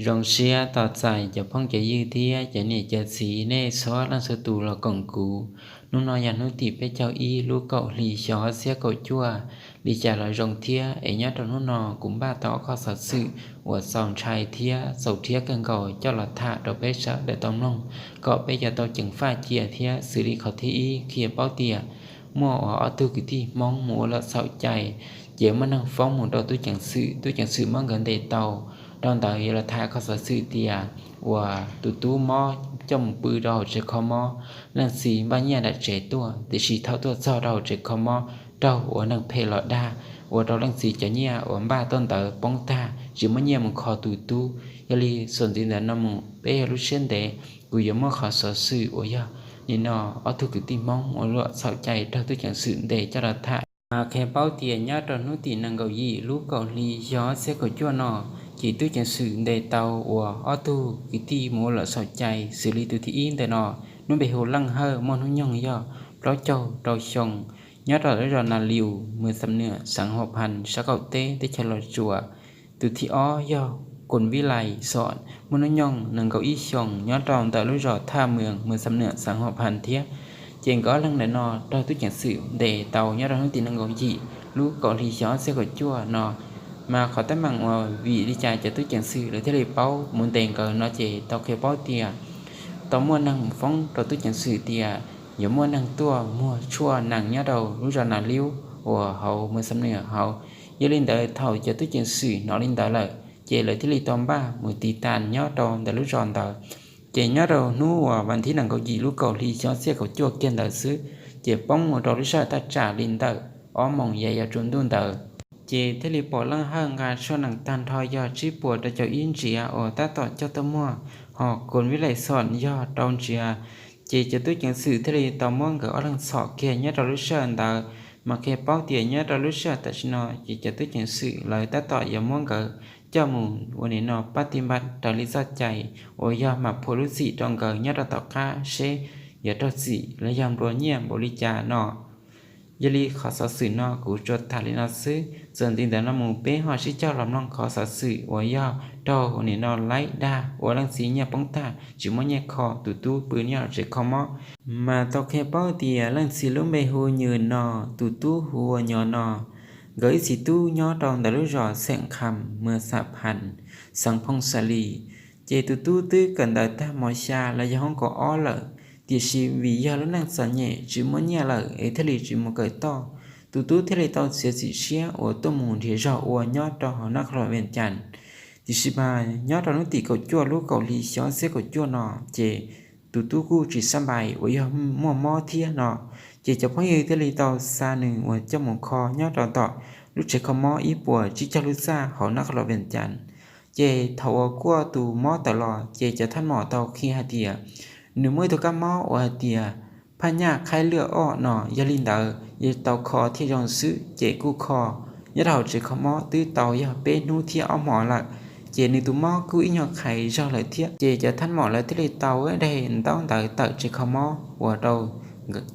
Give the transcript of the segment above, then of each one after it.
Zoo siab tos txais cov phooj cov ywg thiab cov niam cov txiv nej txhua leej txhua tus los koom kuv. Hnub no yog hnub tim peb caug ib lub kaum hli xyoo ob txhiab kaum cuaj li cas los zoo thiab es nyob rau hnub no kuv npaj tau ob qho xov xwm uas txaus ntshai thiab txaus rhiab kawg nkaus coj los tham rau peb sawv daws tau mloog, kom peb yuav tau ceev faj cia thiab. Xws li qhov thib ib qhia paub tias muaj uas ob tug kwv tij Hmoob mus ua luam txhaum cai, ces muaj neeg foob mus rau tub ceev xwm, tub ceev xwm muab nkawd ntes tau. Rau ntawd yuav los tham qhov xov xwm tias uas tus tub mob coj mus pw rau hauv tsev kho mob, leej txiv npaj nyiaj nram tsev tuaj, tiam sis thaum tuaj txog rau hauv tsev kho mob raug uas neeg phem los dag, ua rau leej txiv cov nyiaj uas npaj tuaj ntawd poob tag, tsis muaj nyiaj mus kho tus tub. Yog li txuas ntxiv ntawm no mus peb yog lub siab ntev, kuv yuav muab qhov xov xwm uas yog nim no ob tug kwv tij Hmoob ua luam txhaum cai raug tub ceev xwm ntes coj los tham. Mas qhia paub tias nyob rau hnub tim nees nkaum yim lub kaum hli xyoo ob txhiab kaum cuaj no, ces tub ceev xwm ntes tau uas ob tug kwv tij mus ua luam txhaum cai. Xws li tus thib ib ntawm no, hnub npe hu Leej Hawj, muaj hnub nyoog yog plaub caug rau xyoo, nyob rau lub zos Nas Lius, mws Xam Nwm, xeev Huam Phas, sab qaum teb teb chaws Los Tsuas. Tus thib ob yog Koos Vib Lais Xom, muaj hnub nyoog nees nkaum ib xyoos, nyob rau ntawm lub zos Thaj Mws, mws Xam Nwm, xeev Huam Phas thiab. Ces nkawd ob leeg ntawm no raug tub ceev xwm ntes tau nyob rau hnub tim nees nkaum yim lub kaum hli xyoo ob txhiab kaum cuaj no. Mas qhov teeb meem uas vim li cas cov tub ceev xwm lawv thiaj li paub mus ntes nkawd no ces tau qhia paub tias tau muaj neeg foob rau tub ceev xwm tias yuav muaj neeg tuaj muag tshuaj nees nyob rau lub zos Nas Lius uas hauv mws Xam Nwm hauv. Yog li ntawd thaum cov tub ceev xwm hnov li ntawd lawm, ces lawv thiaj li tau npaj mus tiv tas nyob rau ntawm lub zos ntawd. Ces nyob rau hnub uas vas thib nees nkaum yim lub kaum hli xyoo ob txhiab kaum cuaj kiag ntawd xwb, ces poob mus rau lub sij hawm thaj tsam li ntawm ob moos yav yuav tsaus ntuj ntawd. Ces thiaj li pom Leej Hawj nqa tshuaj nees tag nrho yog tsib puas rau caum ib ntsiav uas tab tom coj tuaj muag, ho Koos Vib Lais Xom yog rau ntsiav. Ces cov tub ceev xwm thiaj li tau muab nkawd ob leeg txhom kiag nyob rau lub sij hawm ntawd. Mas qhia paub tias nyob rau lub sij hawm tam sim no ces cov tub ceev xwm lawv tab tom yuav muab nkawd coj mus ua nim no pab ti npaj raws li txoj cai uas yog mam phua lub txim rau nkawd nyob rau tom qab seb yuav raug txim los yog nplua nyiaj npaum li cas no. Yog li qhov xov xwm no kuv tsuas tham li no xwb, txuas ntxiv ntawm no mus peb ho sib coj los mloog qhov xov xwm uas yog raug nim no laib dag ua leej txiv nyiaj poob tag tsis muaj nyiaj kho, tus tub pw nyob tsev kho mob. Mas tau qhia paub tias leej txiv lub npe hu Nywm no, tus tub hu ua Nyob no, nkawd ib txiv tub nyob rau ntawm lub zos Xeem Kham, mws Xam Phas, xeev Phooj Xa Lis. Ces tus tub twb kawm ntawv tag mos xya los yog hoob kaum ob lawm, tiam sis vim yog lub neej txom nyem tsis muaj nyiaj lawm es thiaj li tsis mus kawm toj. Tus tub thiaj li tau txiav txim siab uas tuaj mus nrhiav zog ua nyob rau hauv Nab Qhov Los Vees Cas. Tiam sis mas nyob rau hnub tim kaum cuaj lub kaum hli xyoo ob txhiab kaum cuaj no, ces tus tub kuj tsis xab npais uas yog muaj mob thiab no. Ces cov phooj ywg thiaj li tau xa nws uas coj mus kho nyob rau tom lub tsev kho mob ib puas tsib caug lub txaj hauv Nab Qhov Los Vees Cas. Ces thaum uas kuaj tus mob tawm los ces cov thaj mom tau qhia hais tias nws muaj ib tug kab mob uas hais tias phaj nyaj khaib lwaj ob no. Yog li ntawd yuav tau kho thiaj zoo xwb, ces kuj kho nyob rau hauv tsev kho mob twb tau yog peb hnub thiab ob hmos lawm. Ces nws tus mob kuj ib nyuag qhais zog lawm thiab. Ces cov thaj mom lawv thiaj li tau daig ntaub ntawv tawm tsev kho mob uas rau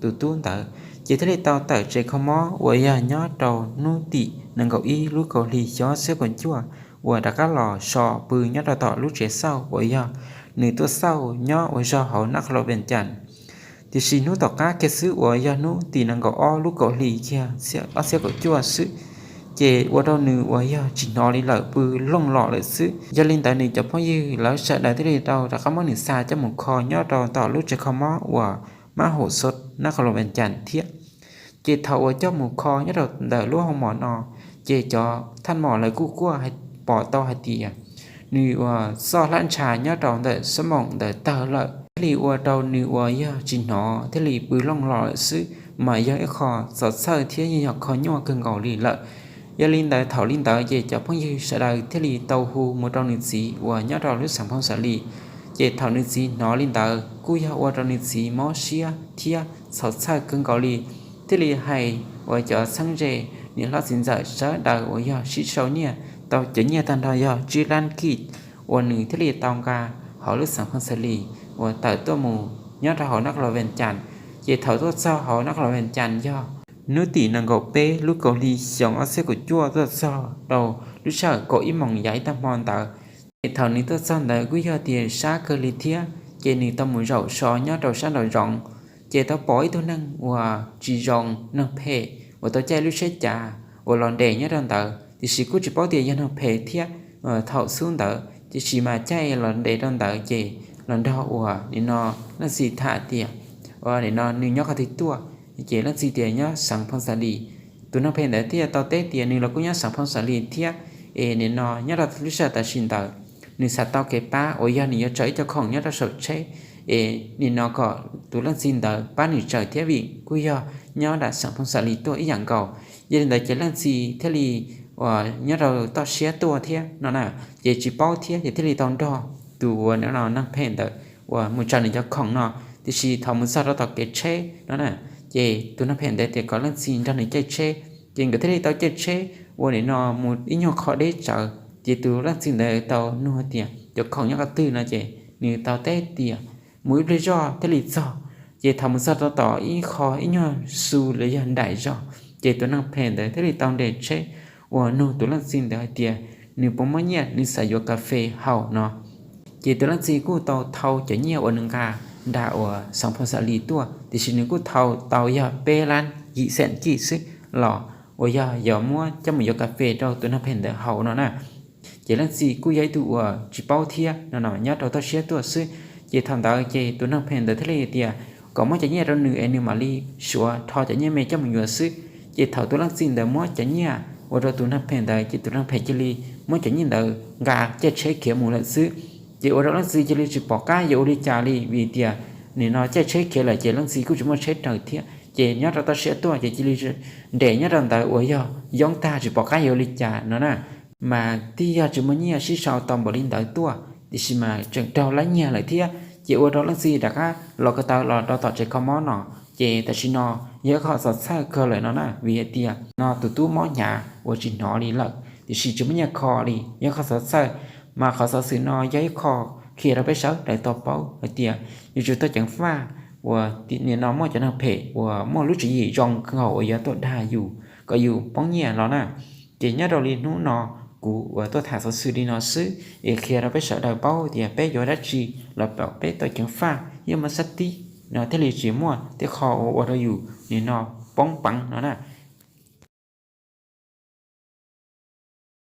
tus tub ntawd. Ces thiaj li tau tawm tsev kho mob uas yog nyob rau hnub tim nees nkaum ib lub kaum hli xyoo ob txhiab kaum cuaj uas rov qab los so pw nyob rau tom lub tsev xauj uas yog nws tuaj xauj nyob ua zog hauv Nab Qhov Los Vees Cas. Tiam sis hnub tom qab kiag xwb uas yog hnub tim nees nkaum ob lub kaum hli kiag ob txhiab kaum cuaj xwb, ces ua rau nws uas yog tsis hnov li lawm, pw looj los lawm xwb. Yog li ntawd nws cov phooj ywg lawv sawv daws thiaj li tau rov qab muab nws xa coj mus kho nyob rau tom lub tsev kho mob uas Mab Hom Xov Nab Qhov Los Vees Cas thiab. Ces thaum uas coj mus kho nyob rau ntawm lub hoo mom no, ces cov thaj mom lawv kuj kuaj pom tau hais tias nws uas txoj hlab ntsha nyob rau ntawm xab moom ntawd tawg lawm, thiaj li ua rau nws uas yog tsis hnov thiaj li pw looj los lawm xwb, mas yog ib qho txaus txhawj thiab yeej yog kho nyuaj kawg nkaus li lawm. Yog li ntawd thaum li ntawd ces cov phooj ywg sawv daws thiaj li tau hu mus rau nws txiv uas nyob rau lub xeev Phooj Xa Lis. Ces thaum nws txiv hnov li ntawd kuj yog ua rau nws txiv mob siab thiab txhaum txhawj kawg nkaus li, thiaj li hais uas cov txheeb ze niam hlob txiv ntxawm sawv daws uas yog sib sau nyiaj tau cov nyiaj tag nrho yog tsib lab kij uas nws thiaj li tau nqa hauv lub xeev Phooj Xa Lis uas tawm tuaj mus nyob rau hauv Nab Qhov Los Vees Cas. Ces thaum tuaj txog hauv Nab Qhov Los Vees Cas yog hnub tim nees nkaum peb lub kaum hli xyoo ob txhiab kaum cuaj tuaj txog rau lub sij hawm kaum ib moos yav ib tag hmo ntawd, Ces thaum nws tuaj txog ntawd kuj yog tias sab kawg li thiab, ces nws tau mus zaum so nyob rau sab nraum zoov, ces tau pom ib tug neeg uas tsis zoo, neeg phem uas tau caij lub tsheb cav uas los nres nyob rau ntawd, tiam sis kuj tsis paub tias yog neeg phem thiab. Thaum xub ntawd tiam sis mas caij los nres rau ntawd ces los nrog uas nim no leej txiv tham tias, uas nim no nws nyob qhov twg tuaj, ces leej txiv tias nyob xeev Phoo Xa Lis. Tus neeg phem ntawd thiaj tau teb tias nws los kuj nyob xeev Phoo Xa Lis thiab, es nim no nyob rau lub sij hawm tam sim ntawd nws xav tau kev pab uas yog nws yuav tsaws ib co khoom nyob rau saum tsheb, es nim no kom tus leej txiv ntawd pab nws tsaws thiab vim kuj yog nyob nram xeev Phoo Xa Lis tuaj ib yam nkaus. Yog li ntawd ces leej txiv thiaj li uas nyob rau toj siab tuaj thiab no na, ces tsis paub thiab ces thiaj li tau nrog tus uas nim no neeg phem ntawd uas mus tsaws nws cov khoom no. Tiam sis thaum mus txog rau tom kev tsheb no na, ces tus neeg phem ntawd tias kom leej txiv nrog nws caij tsheb, ces nkawd thiaj li tau caij tsheb uas nim no mus ib nyuag qho deb tsawv, ces tus leej txiv ntawd tau nug tias cov khoom nyob qhov twg no ces nws tau teb tias mus ib pliag zoj thiaj li txog. Ces thaum mus txog rau tom ib qho ib nyuag xu los yog nraim zog, ces tus neeg phem ntawd thiaj li tau nres tsheb uas nug tus leej txiv ntawd hais tias nws puas muaj nyiaj, nws xav yuav kas fes haus no. Ces tus leej txiv kuj tau thau cov nyiaj uas nws nqa nram uas xeev Phoo Xa Lis tuaj, tiam sis nws kuj thau tau yog peb lab yim xees kij xwb los uas yog yuav muab coj mus yuav kas fes rau tus neeg phem ntawd haus no na. Ces leej txiv kuj yog ib tug uas tsis paub thiab no no nyob rau toj siab tuaj xwb. Ces thaum ntawd ces tus neeg phem ntawd thiaj li tias kom muab cov nyiaj rau nws es nws mam li suav rho cov nyiaj me coj mus yuav xwb. Ces thaum tus leej txiv ntawd muab cov nyiaj ua rau tus neeg phem ntawd ces tus neeg phem cia li muab cov nyiaj ntawd nqa caij tsheb khiav mus lawm xwb. Ces ua rau leej txiv cia li tsis pom qab yuav ua li cas li vim tias nim no caij tsheb khiav lawm ces leej txiv kuj tsis muaj tsheb raws thiab. Ces nyob rau toj siab tuaj ces cia li nres nyob rau ntawd uas yog yoob tag tsis pom qab yuav ua li cas no na. Mas twb yog tsis muaj nyiaj sib sau tau npaum li ntawd tuaj, tiam sis mas tseem raug lab nyiag lawm thiab. Ces ua rau leej txiv rov qab los ko taw los rau tom tsev kho mob no. Ces tam sim no yog ib qho xov txhawj kawg lawm no na, vim hais tias no tus tub mob hnyav uas tsis hnov li lawm, tiam sis tsis muaj nyiaj kho li, yog ib qho xov txhawj. Mas qhov xov xwm no yog ib qho qhia rau peb sawv daws tau paub hais tias yuav tsum tau ceev faj uas nim no muaj cov neeg phem uas muaj lub tswv yim zoo kawg nkaus uas yuav tuaj dag yus kom yus poob nyiaj los na. Ces nyob rau li hnub no kuv uas tuaj tham xov xwm li no xwb es qhia rau peb sawv daws paub tias peb yuav dab tsi los peb tau ceev faj thiab muaj sab tib no thiaj li tsis muaj tej qho uas ua rau yus nim no poob peev no na.